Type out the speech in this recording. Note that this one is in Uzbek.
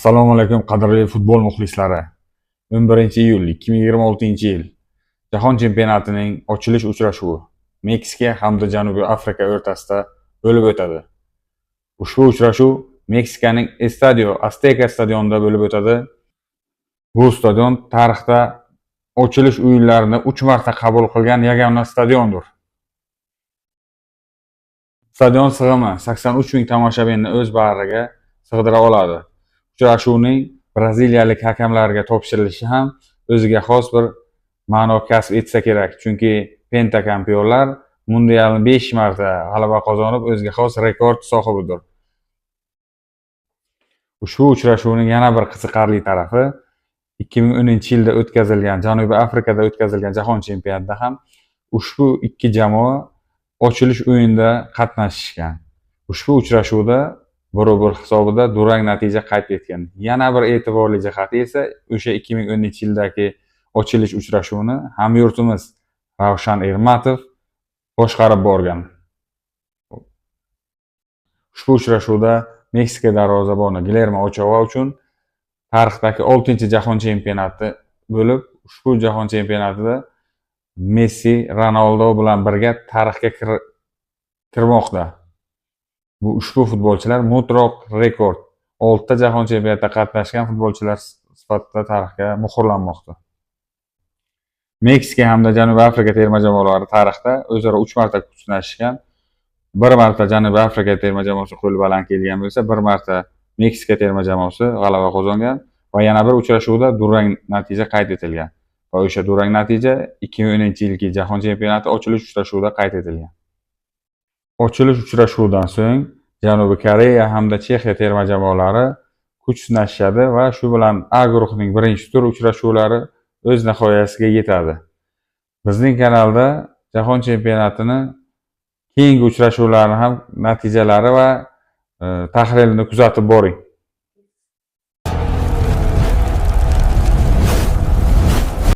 Assalomu alaykum, qadrli futbol muxlislari. 11-iyul 2026-yil Jahon chempionatining ochilish uchrashuvi Meksika hamda Janubiy Afrika o'rtasida bo'lib o'tadi. Ushbu uchrashuv Meksikaning Estadio Azteca stadionida bo'lib o'tadi. Bu stadion tarixda ochilish o'yinlarini 3 marta qabul qilgan yagona stadiondir. Stadion sig'imi 83 ming tomoshabinni o'z bag'riga sig'dira oladi. Uchrashuvning braziliyalik hakamlarga topshirilishi ham o'ziga xos bir ma'no kasb etsa kerak, chunki pentachampionlar mundialni 5 marta g'alaba qozonib, o'ziga xos rekord sohibidir. Ushbu uchrashuvning yana bir qiziqarli tarafi, 2010-yilda o'tkazilgan, Janubiy Afrikada o'tkazilgan Jahon chempionatida ham ushbu ikki jamoa ochilish o'yinida qatnashishgan. Ushbu uchrashuvda 1-1 hisobida durang natija qayd etgan. Yana bir e'tiborli jihati esa o'sha 2010-yildagi ochilish uchrashuvini hamyurtimiz Ravshan Ermatov boshqarib borgan. Ushbu uchrashuvda Meksika darvozaboni Gilermo Ochoa uchun tarixdagi 6-jahon chempionati bo'lib, ushbu jahon chempionatida Messi, Ronaldo bilan birga tarixga kirmoqda. Bu ushbu futbolchilar mutlaq rekord 6 ta jahon chempionatida qatnashgan futbolchilar sifatida tarixga muhrlanmoqda. Meksika hamda Janubiy Afrika terma jamoalari tarixda o'zaro 3 marta kuch sinashgan. Bir marta Janubiy Afrika terma jamoasi qo'li baland kelgan bo'lsa, bir marta Meksika terma jamoasi g'alaba qozongan va yana bir uchrashuvda durang natija qayd etilgan. Va o'sha durang natija 2010-yilgi Jahon chempionati ochilish uchrashuvida qayd etilgan. Ochilish uchrashuvidan so'ng Janubiy Koreya hamda Chexiya terma jamoalari kuch sinashadi va shu bilan A guruhining birinchi tur uchrashuvlari o'z nihoyasiga yetadi. Bizning kanalda Jahon chempionatini keyingi uchrashuvlarini ham natijalari va tahlilini kuzatib boring.